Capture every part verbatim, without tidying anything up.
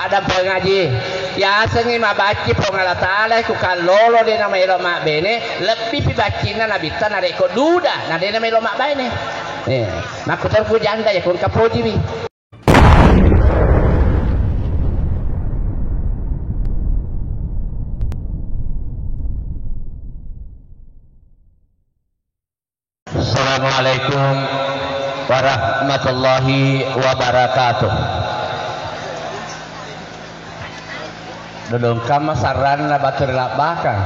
Ada pengaji, yasengngi mabacci Puang Allah Ta'ala ku kallolo de' namaelo mabbene, lebbipi baccinna nabitta narekko duda na de' namaelo mabbaine. Eh, makkuterku janda ya kun kapojiwi. Assalamualaikum warahmatullahi wabarakatuh. Dodongkamma sarranna batu ri labbakang.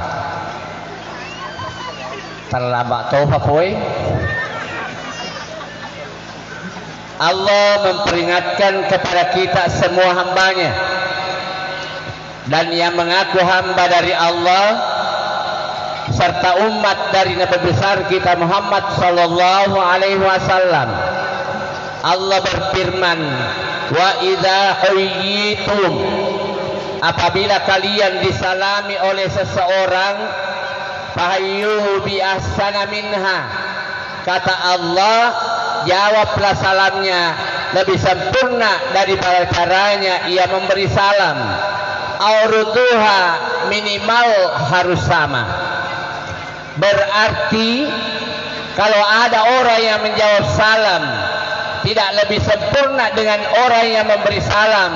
Terlambat topa poi. Allah memperingatkan kepada kita semua hambanya dan yang mengaku hamba dari Allah serta umat dari Nabi besar kita Muhammad sallallahu alaihi wasallam. Allah berfirman, "Wa idza huyyitum," apabila kalian disalami oleh seseorang, "fahayyu bi ahsana minha." Kata Allah, jawablah salamnya lebih sempurna daripada caranya ia memberi salam. Au rudduha, minimal harus sama. Berarti, kalau ada orang yang menjawab salam tidak lebih sempurna dengan orang yang memberi salam,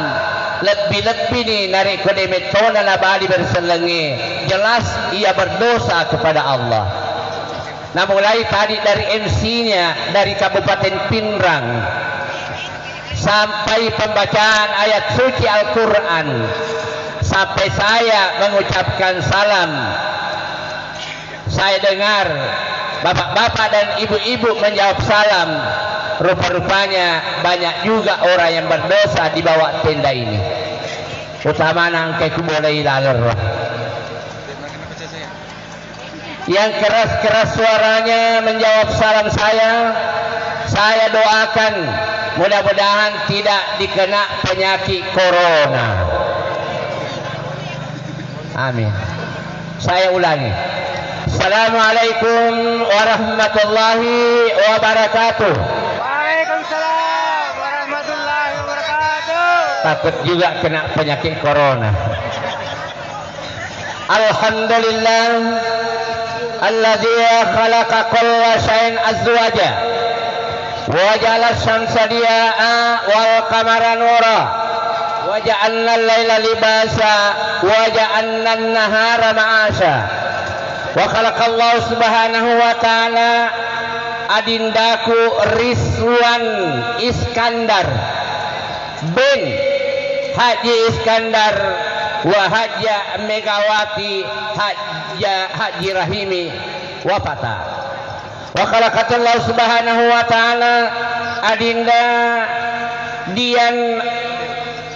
lebih-lebih ni narekko de' mettona nabali berselengnge, jelas ia berdosa kepada Allah. Namulai tadi dari M C-nya dari Kabupaten Pinrang sampai pembacaan ayat suci Al-Quran, sampai saya mengucapkan salam, saya dengar bapak-bapak dan ibu-ibu menjawab salam. Rupa-rupanya banyak juga orang yang berdosa di bawah tenda ini, utama nangke kubolai laler. Yang keras-keras suaranya menjawab salam saya, saya doakan mudah-mudahan tidak dikena penyakit corona. Amin. Saya ulangi. Assalamualaikum warahmatullahi wabarakatuh. Waalaikumsalam warahmatullahi wabarakatuh. Takut juga kena penyakit corona. Alhamdulillah, alladzi khalaqa kulla syai'in azwaja, wa ja'ala syamsa diya'a wal qamara nura, wa ja'alna laila libasa, wa ja'alna nahara ma'asha. Wa khalaqallahu subhanahu wa ta'ala adindaku Rizwan Iskandar bin Haji Iskandar wa Haja Megawati Haja, Haji Rahimi wafata. Wa khalaqatallahu subhanahu wa ta'ala adinda Dian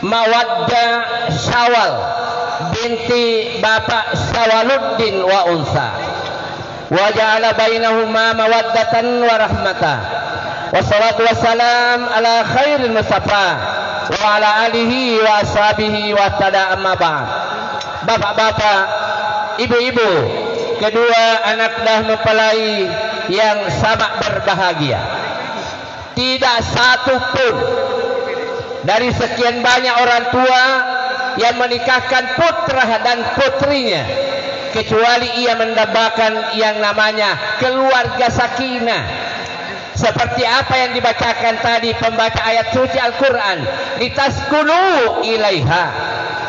Mawadda Syawal binti Bapak Syawaluddin wa unsa. Wa ja'ala bainahuma mawaddatan wa rahmata. Wassalatu wassalam ala khairil mustafa wa ala alihi wa ashabihi wa tada amma ba'd. Bapak-bapak, ibu-ibu, kedua anak dah mempelai yang sangat berbahagia. Tidak satu pun dari sekian banyak orang tua yang menikahkan putra dan putrinya, kecuali ia mendambakan yang namanya keluarga sakinah. Seperti apa yang dibacakan tadi pembaca ayat suci Al-Quran, "Litaskunu ilaiha,"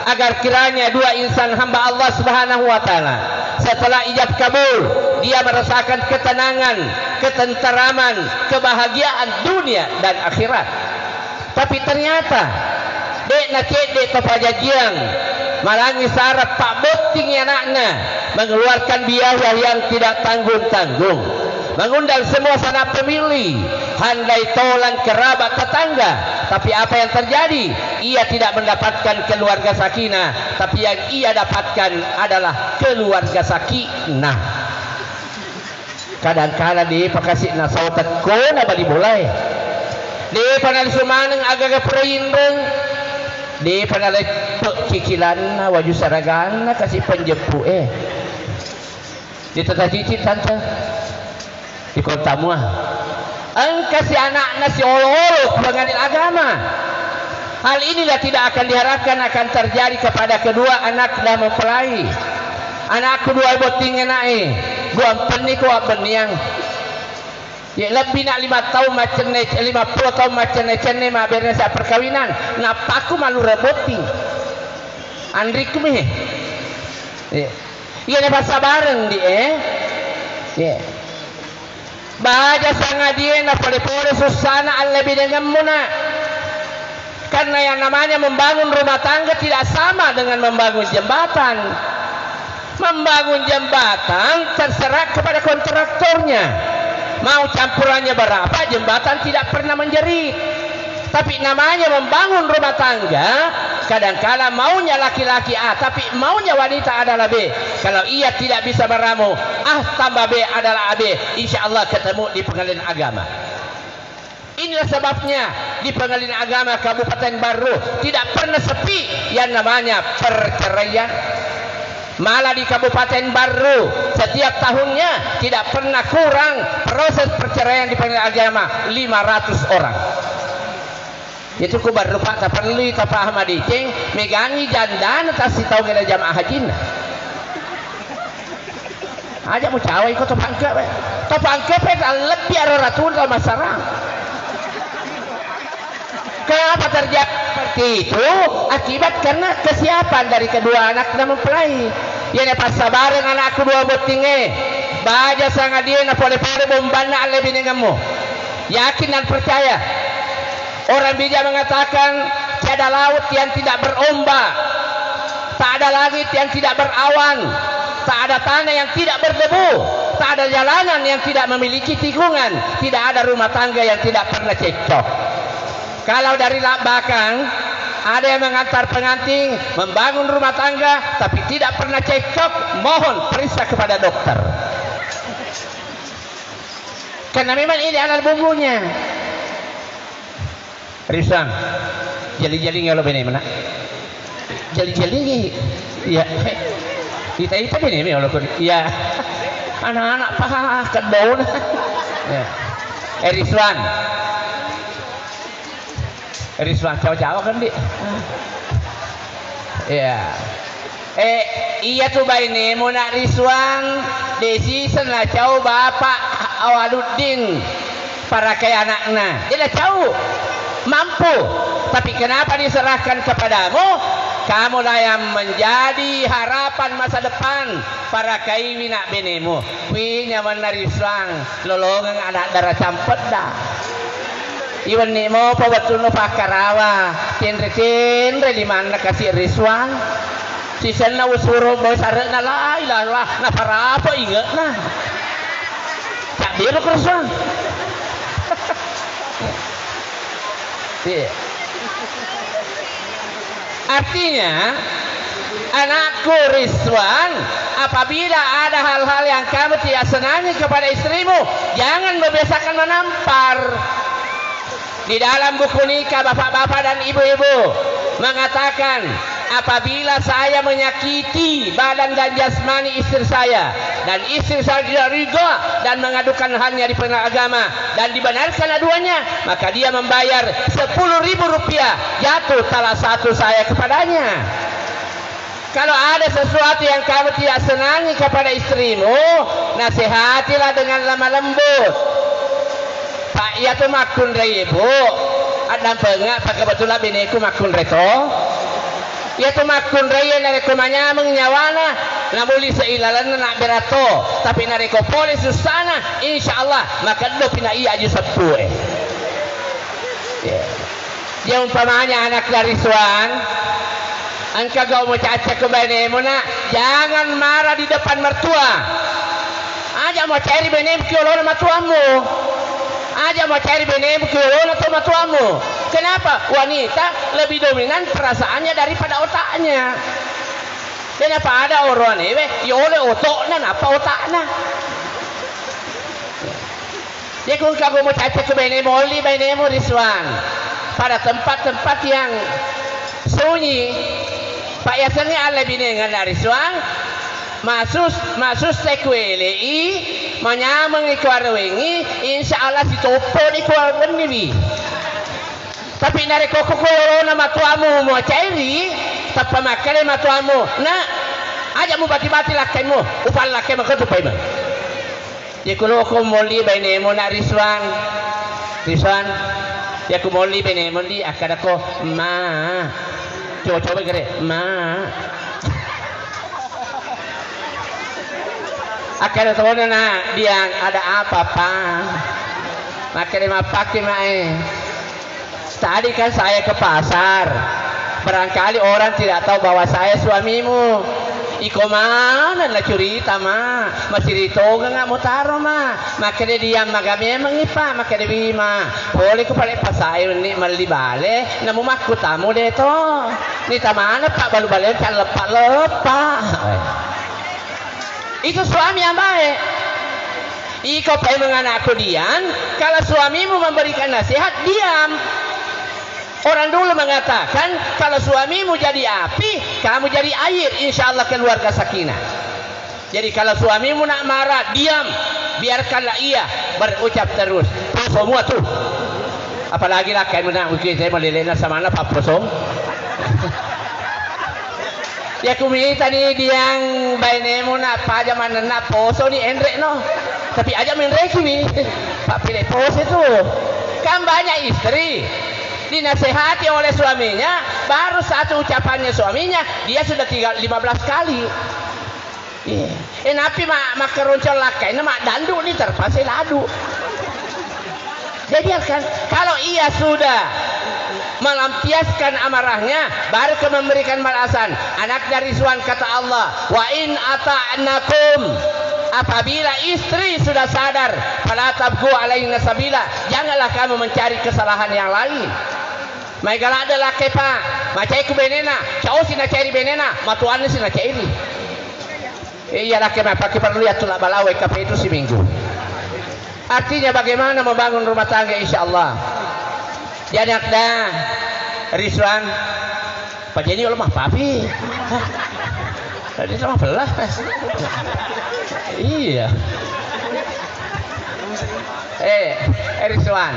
agar kiranya dua insan hamba Allah Subhanahu wa Ta'ala, setelah ijab kabul, dia merasakan ketenangan, ketenteraman, kebahagiaan dunia dan akhirat. Tapi ternyata, de' nacedde' to pajajiang, malangi sara pabbotting anakna, mengeluarkan biaya yang tidak tanggung-tanggung, mengundang semua sanak famili, handai tolan kerabat tetangga. Tapi apa yang terjadi? Ia tidak mendapatkan keluarga sakinah, tapi yang ia dapatkan adalah keluarga sakinah. Kadangkala de'pa kasi' nasau tekkona bali bolae. De'pa nalisu maneng agaga pura inreng. De'pa naleppe' kikilanna waju saraganna kasi' penjeppu'e. Ditata cicit tante. Di kota mua. Engka si anakna si olo-olo kuranganil agama. Hal inilah tidak akan diharapkan akan terjadi kepada kedua anak dan mempelai. Anakku dua botting enae, dua penni ko abbenniang. Ye, lebbi na lima taung maccenne, lima pulo taung maccenne-cenne mabbereng sa perkawinan, nappaku malura botting. Anrikmi. Ye. Iyana passabareng di, eh. Ye. Baja sangadie na pole-pole sussana allebinengemmu, Nak. Karena yang namanya membangun rumah tangga tidak sama dengan membangun jembatan. Membangun jembatan terserah kepada kontraktornya. Mau campurannya berapa, jembatan tidak pernah menjerit. Tapi namanya membangun rumah tangga, kadangkala maunya laki-laki A, tapi maunya wanita adalah B. Kalau ia tidak bisa meramu, A tambah B adalah A B, insya Allah ketemu di pengadilan agama. Inilah sebabnya di Pengadilan Agama Kabupaten Barru tidak pernah sepi yang namanya perceraian. Malah di Kabupaten Barru, setiap tahunnya tidak pernah kurang proses perceraian di Pengadilan Agama lima ratus orang. Itu ku Barru, Pak, tapellui tapaham madeceng, megangi jandana tassitaungeng jamaah hajinna. Aja mucawai ko to pangke, we. To pangke pe lebbi aro ratu to masarang. Kenapa terjadi seperti itu? Akibat karena kesiapan dari kedua anak dan mempelai. Iyana passabareng anakku dua bottingnge, baja sangadie na pole-pole bombanna allebinengemmu. Yakin dan percaya. Orang bijak mengatakan, tiada laut yang tidak berombak, tak ada langit yang tidak berawan, tak ada tanah yang tidak berdebu, tak ada jalanan yang tidak memiliki tikungan, tidak ada rumah tangga yang tidak pernah cekcok. Kalau dari Lakbakang ada yang mengantar pengantin membangun rumah tangga tapi tidak pernah cekcok, mohon periksa kepada dokter. Karena memang ini alat bumbunya. Risang, jali-jali ngelo bene mana? Jali-jali, iya. Ita-ita bene mi olo kun. Iya. Anak-anak paha kedona. Ya. Eh, Rizwan. Rizwan, cawa-cawa kan, Dik? Iya. Eh, iya tu bainemu, Nak Rizwan, de siseng nacau Bapak Awaluddin parakai anakna. Dia nacau. Mampu. Tapi kenapa diserahkan kepadamu? Kamulah yang menjadi harapan masa depan parakaiwi nak benemu. Kui nyamanna Rizwan, lolongeng anak dara campedda. Iwenni mopa wettunna pakkarawa, tenre-tenre limanna kasi Rizwan. Sisenna usuro boy sare'na, la ilaha illallah, naparapa inge'na. Cabbiru Rizwan. Iya. Artinya, anakku Rizwan, apabila ada hal-hal yang kamu tidak senangi kepada istrimu, jangan membiasakan menampar. Di dalam buku nikah, bapak-bapak dan ibu-ibu, mengatakan, apabila saya menyakiti badan dan jasmani istri saya, dan istri saya tidak ridha dan mengadukan halnya di pengadilan agama dan dibenarkan aduannya, maka dia membayar sepuluh ribu rupiah jatuh salah satu saya kepadanya. Kalau ada sesuatu yang kamu tidak senangi kepada istrimu, nasihatilah dengan lemah lembut. Pak, iya tu makkunrai, Bu. Addampenga, pak, kebetulan beneku makkunrai to. Iya tu makkunrai, narekko manyameng nyawana, namuli seilalenna nak berato. Tapi narekko pole sussana, insya Allah makeddo pina iya aju seppu e. Ya. Ya, umpamanya anakna Rizwan, engka gau mucacca ku bainemu, Nak, jangan marah di depan mertua. Aja mucairi bainemu ki olona matuammu. Aja mucairi bainemu ki olona to matuammu. Kenapa? Wanita lebih dominan perasaannya daripada otaknya. Kenapa ada orang ini, weh, yole otaknya, napa otaknya? Iya ku engka ku mucacca ku bainemu, olli bainemu Rizwan pada tempat-tempat yang sunyi. Pak, yasengnge allebinengenna Rizwan, masus, masus te kuelei, manyamengngi kuarewengngi, insya Allah sitoppo di kuawenniwi. Tapi narekko ko yolona matuammu muacairi, tappa makkeda matuammu, "Nak, aja mubati-bati lakkaimu, upallakkai mako tu paimeng." Yakko loko molli bainemu, nak Rizwan. Rizwan, yakko molli bainemu, di, akkadako, "Ma." Coba-coba gere, "Ma." Akkeda tona, nak, "Diang, ada apa, Pa?" Makkeda, "Mappakki, Mak, e. Tadi kan saya ke pasar. Barangkali orang tidak tahu bahwa saya suamimu. Iko maneng na curita, Ma. Masiri tongeng mutaro, Ma." Makkeda, "Diang, maga memengngi, Pa." Makkeda, "Wi, Ma. Pole ko pale pasai ni melli bale, namu makkutamu de to. Ni tamana, Pa, balu-bale calleppa-leppa." Itu suami yang baik. Iko paimeng anakku, Diang, kalau suamimu memberikan nasihat, diam. Orang dulu mengatakan, kalau suamimu jadi api, kamu jadi air, insya Allah keluarga sakinah. Jadi kalau suamimu nak marah, diam, biarkanlah ia berucap terus. Poso mua tu. Apalagi lakkaimu, nak, mungkin saya melelehna samana, Pak, poso. Yakko mitani, Diang, bainemu, nak, paja manenna, poso ni enre no. Tapi aja menreki wi. Pak, pile poso tu. Kan banyak istri dinasehati oleh suaminya, baru satu ucapannya suaminya, dia sudah tiga, lima belas kali. Iya. Eh, napi ma-, makkaroncong lakkainna, maddandu ni, terpaksa ladu. Jadi, kan, kalau ia sudah melampiaskan amarahnya, baru ke memberikan balasan. Anak dari Rizwan kata Allah, "Wa in ata'nakum." Apabila istri sudah sadar, "Fala tabghu alaina sabila." Janganlah kamu mencari kesalahan yang lain. Maega ladde lakkai, Pak. Macaiku benena, caosi nacairi benena, matuanna si nacairi. Eh, iya, lakke mappake perlu ya, tulak balawe kape itu seminggu. Artinya bagaimana membangun rumah tangga, insya Allah. Jadi, Akda, Rizwan, Pak Jenny, Allah mah papi. Tadi sama pelah. Iya. Eh, eh, Rizwan.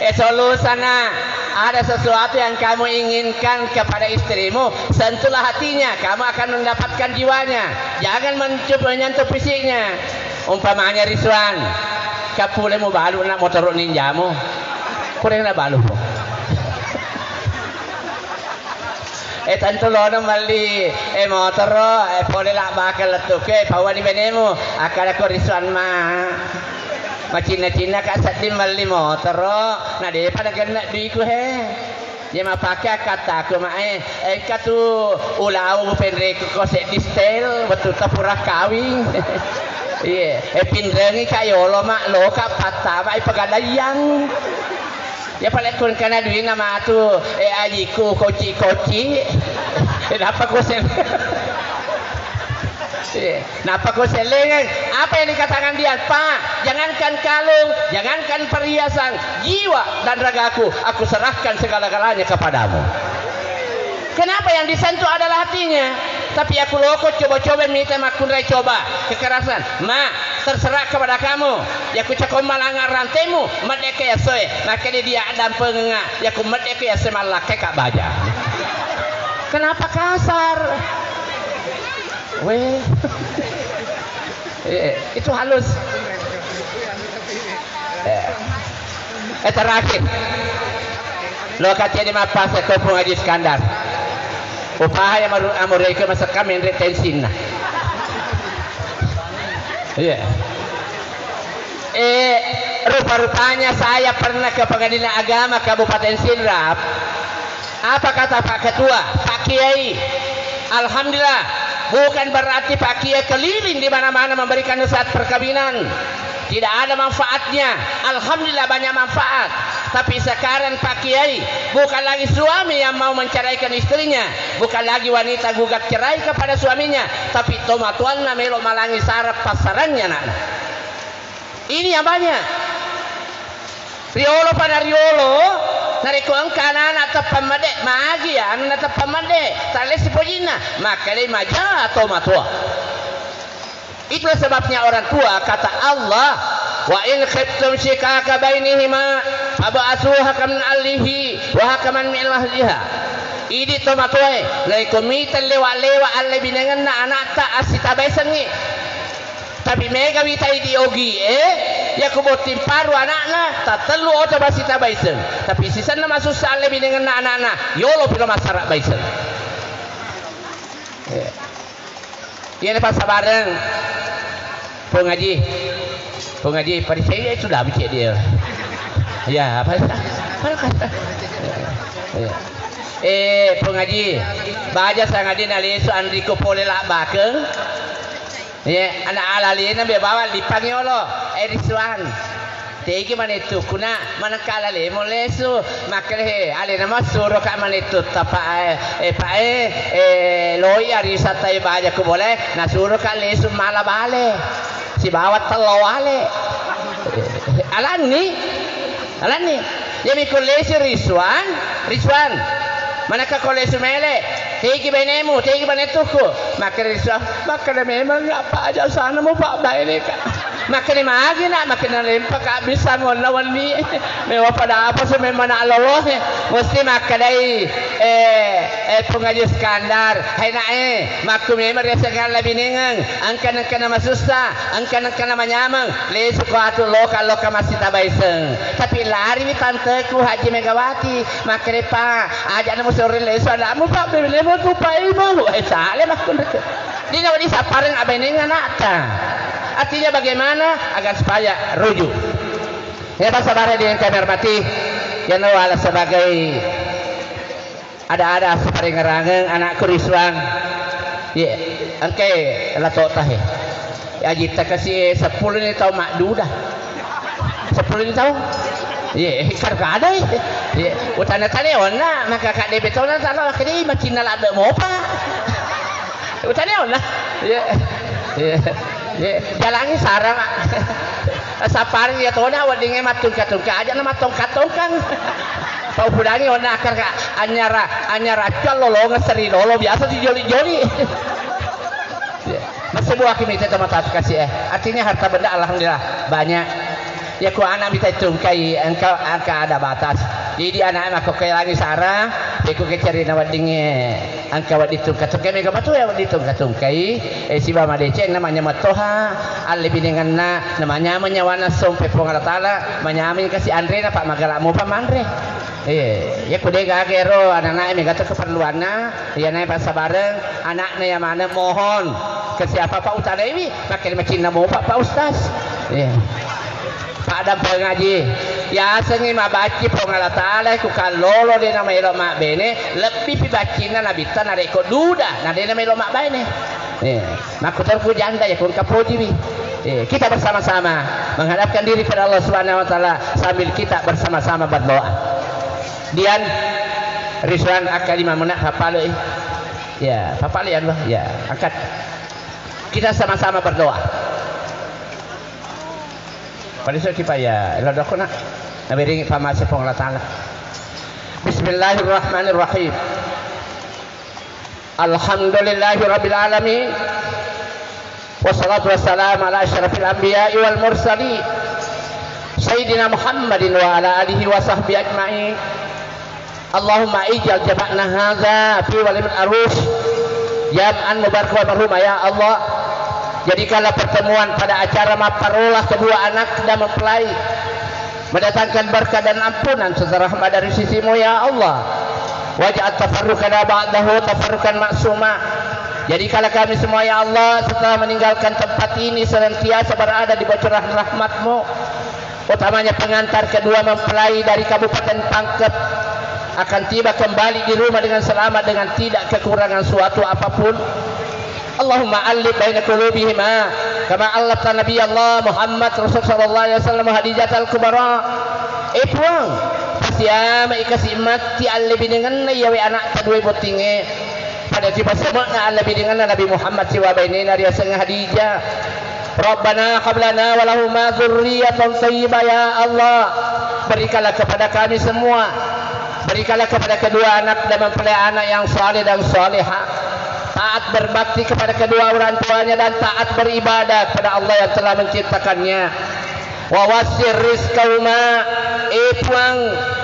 Eh, solusi, nak. Ada sesuatu yang kamu inginkan kepada istrimu, sentuhlah hatinya, kamu akan mendapatkan jiwanya. Jangan mencup-, menyentuh fisiknya. Umpamanya Rizwan, kapule mubalu nak motoro ninjamu. Kurang nak balu. Eh, tentu lono melli, eh, motoro, eh, pole labbaka lettuku, eh, pawani benemu, akkadako Rizwan ma. Macinna-cinna ka sedding melli motoro, na depa nagenna duiku he. Ye mapake akkattaku ma, eh, engka tu ulau penreku ko seddi stel, wettutta pura kawing. Iye, eh, pinrengi ka yolo ma, loka pattama, eh, pegadaian. Ya, pale kun kana duina matu, eh, ajiku koci-koci. Eh, nappa ko sel-, eh, nappa ko sellengang. Apa yang dikatakan dia? "Pak, jangankan kalung, jangankan perhiasan, jiwa dan ragaku, aku serahkan segala-galanya kepadamu." Kenapa yang disentuh adalah hatinya? Tapi aku loko coba-coba mita makkunrai coba kekerasan. Ma, terserah kepada kamu. Yakko cako malanga rantemu, meddeke yassoe. Makkeda dia addampengenga. Yakko meddeke yasse mallakkai ka baja. Kenapa kasar? Weh. Eh, itu halus. Eh. Eh, terakhir. Lo kaceni mappase ko Pung Haji Iskandar. Upaha ya maru-, amureke masekka menre tensinna. Iya. Eh, rupa-rupanya saya pernah ke Pengadilan Agama Kabupaten Sidrap. Apa kata Pak Ketua, Pak Kiai? Alhamdulillah, bukan berarti Pak Kiai keliling di mana-mana memberikan nasihat perkawinan. Tidak ada manfaatnya. Alhamdulillah, banyak manfaat. Tapi sekarang Pak Kiai, bukan lagi suami yang mau menceraikan istrinya, bukan lagi wanita gugat cerai kepada suaminya, tapi tomatoanna melo malangi sara passarannya anakna. Ini yang banyak. Riolo pada riolo, narekko engka anak-anak teppa medde, magi ya, anak teppa medde, tak lesi pojinna, makkedai maja tomatoa. Itulah sebabnya orang tua kata Allah, Wa in khiftum shiqaqa bainihima fab'atsu hakaman min ahlihi wa hakaman min ahliha. Idi tomatoae, naiko mita lewa-lewa allebinengenna ana'ta assitabaesengngi. Tapi mega wita idi ogie, yako botting paru ana'na, tattellu oto massitabaeseng. Tapi sisenna masussa allebinengenna ana'na, yolo pilo massara baeseng. Eh. Iyana passabareng. Pung Haji. Pung Haji, parisai itu dah becek dia. Ya, apa? Iya. Eh, Pung Haji, baja sangadinna lesu anriko pole labbakeng. Iya, ana alalena be bawang lipangi olo. Eh, Rizwan. Tegi manettukku na, manengka alalemo lesu, makkeda, he, alena massuroka manettutta, Pak, eh, eh, Pak, eh, eh, loi arisatta, eh, baja ku bolae, nasuroka lesu mala bale, sibawa tello wale. Eh, alanni, alanni. Iyami ko lesu Rizwan, Rizwan, manengka ko lesu mele, tegi bainemu, tegi manettukku, makkeda Rizwan, makkeda memang apa aja sana mau Pak baineka. Makkeda magi na, makkeda lempa ka bisa ngonna wenni. Mewa pada apa sih memang nak lolo. Mesti makkedai, eh, eh, Pung Haji Iskandar. Hai nak, eh, makku memang riaseng allebinengeng. Engka nengka na masussa, engka nengka na manyameng. Lesu ko atu loka-loka massitabaeseng. Tapi lari ni tanteku Haji Megawati. Makkeda, Pak, aja na musore lesu anakmu, Pak, bebelemu tu paimu. Eh, sale makku. Dina wadi sappareng abeneng anakta. Artinya bagaimana? Agar supaya rujuk. Ya, Pak, saudara yang kami hormati, yang wala sebagai ada-ada separingerangeng anakku Rizwan. Ye, engke lato tahe. Ajitta kasi sepuluh ni tau madduda. Sepuluh ni tau. Ye, kar kada. Ye, utana tane onna, maka kak debe tona talo kedi macinna ladde mopa. Utane onna. Ye. Ye. Ye, jalangi sarang. Sapari ya tona weddingnge mattungka-tungka aja na mattongka-tongkang. Pau pudangi onna akar ka anyara, anyara accal lolonga seri lolo biasa dijoli-joli. Ye. Masih buah kimi tete mata kasih eh. Artinya harta benda alhamdulillah banyak. Ya ku anak mita tungkai engka, engka ada batas. Jadi anak mako kelangi sarang, ya ku kecerina weddingnge. Engka wedding tungka-tungka, mega matu ya wedding tungka-tungkai, eh, siba madeceng namanya matoha, allebinengenna, namanya menyawana sompe Puang Allah Taala, manyameng kasi anrena, Pak, magala mopa manre. Eh, ya kude gage ro, anak-anak mega tu keperluanna, ya naik passabareng, anakna ya mana mohon ke siapa, Pak, utanaiwi, pakai macinna mopa, Pak Ustaz. Eh. Pada pengaji, yasengngi mabacci Puang Allah Taala ku kallolo de na maelo mabbene, lebbi pi baccinna nabitta narekko duda na de na maelo mabbaine. Eh, makkuterku janda ya kun kapojiwi. Eh, kita bersama-sama menghadapkan diri pada Allah Subhanahu wa Taala sambil kita bersama-sama berdoa. Dian, Rizwan, akkalima mena papaloi. Ya, papaloi Allah. Ya, angkat. Kita sama-sama berdoa. Pada iso ki paya, elo doko na. Nabiringi pamase Puang Allah Taala. Bismillahirrahmanirrahim. Alhamdulillahirabbil alamin. Wassalatu wassalamu ala asyrafil anbiya'i wal mursalin. Sayyidina Muhammadin wa ala alihi wa sahbihi ajma'in. Allahumma ij'al jama'na hadza fi walimil arus jam'an mubarakah marhumah, ya Allah. Jadikanlah pertemuan pada acara mapparola kedua anak dan mempelai, mendatangkan berkah dan ampunan serta rahmat dari sisimu, ya Allah. Waj'al tafarruqana ba'dahu tafarruqan ma'suma. Jadikanlah kami semua, ya Allah, setelah meninggalkan tempat ini senantiasa berada di bocoran rahmatmu. Utamanya pengantar kedua mempelai dari Kabupaten Pangkep akan tiba kembali di rumah dengan selamat, dengan tidak kekurangan suatu apapun. Allahumma allif baina qulubihima kama allafta Nabi Allah Muhammad Rasul sallallahu alaihi wasallam Khadijatal Kubra. Eh Puang, pasiama ikasi matti allebinengenna iyawe anakta dua bottinge. Pada tiba semakna allebinengenna Nabi Muhammad siwa bainena riaseng Khadijah. Rabbana hab lana wa lahuma dzurriyyatan thayyibah, ya Allah, berikanlah kepada kami semua, berikanlah kepada kedua anak dan mempelai anak yang saleh dan salehah, taat berbakti kepada kedua orang tuanya dan taat beribadah kepada Allah yang telah menciptakannya. Wawassir rizqahuma, e Puang,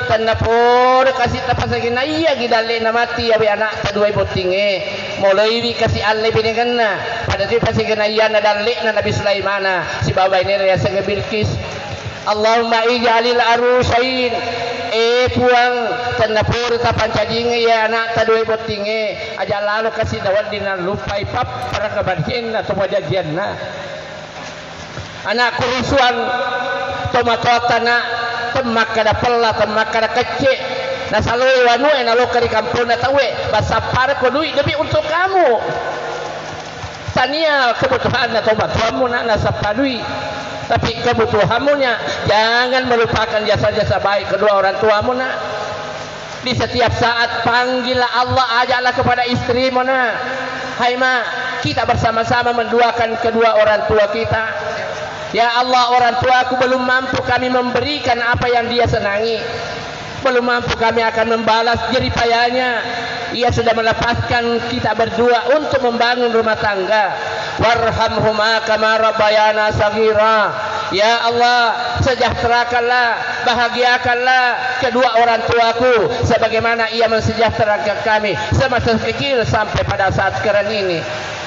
tennapodo kasi tapasagenaiya gi dalle'na matti yawe ana'ta duwae bottingnge, moloiwi kasi alle binengenna, pada tu pasagenaiyanna dalle'na Nabi Sulaimana sibawa bainena yasengnge Bilqis. Allahumma ij'alil arusain, e Puang, tennapodo tapancajingnge iya ana'ta duwae bottingnge, aja lalo kasi nawedding nallupai pappara kabajienna to pajajianna. Ana' kurusuang tomatoatta na temmakkada pella, temmakkada kecce, nasaloi wanue naloka ri kamponna tauwe, massappareko dui' demi untuk kamu. Tania kebutuhanna tomatoammu na nasappa dui', tapi kebutuhanmu nya jangan melupakan jasa-jasa baik kedua orang tuamu na. Di setiap saat panggillah Allah, ajaklah kepada istrimu na. Hai ma, kita bersama-sama mendoakan kedua orang tua kita. Ya Allah, orang tuaku belum mampu kami memberikan apa yang dia senangi. Belum mampu kami akan membalas jerih payahnya. Ia sudah melepaskan kita berdua untuk membangun rumah tangga. Warhamhuma kama rabbayana saghira. Ya Allah, sejahterakanlah, bahagiakanlah kedua orang tuaku sebagaimana ia mensejahterakan kami semasa kecil sampai pada saat sekarang ini.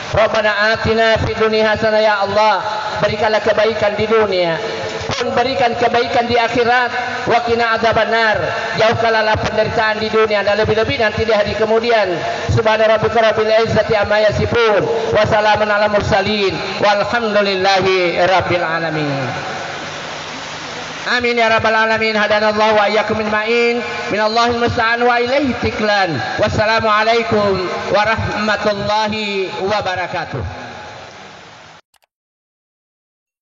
Rabbana atina fid dunya hasanah, ya Allah, berikanlah kebaikan di dunia, pun berikan kebaikan di akhirat, wa qina adzabannar, jauhkanlah penderitaan di dunia dan lebih-lebih nanti di hari kemudian. Subhana rabbika rabbil izzati amma yasifun, wa salamun ala mursalin, walhamdulillahi rabbil alamin. Amin ya rabbal alamin. Hadanallahu wa iyyakum ajma'in. Minallahil musta'an wa ilaihi tiklan. Wassalamualaikum warahmatullahi wabarakatuh.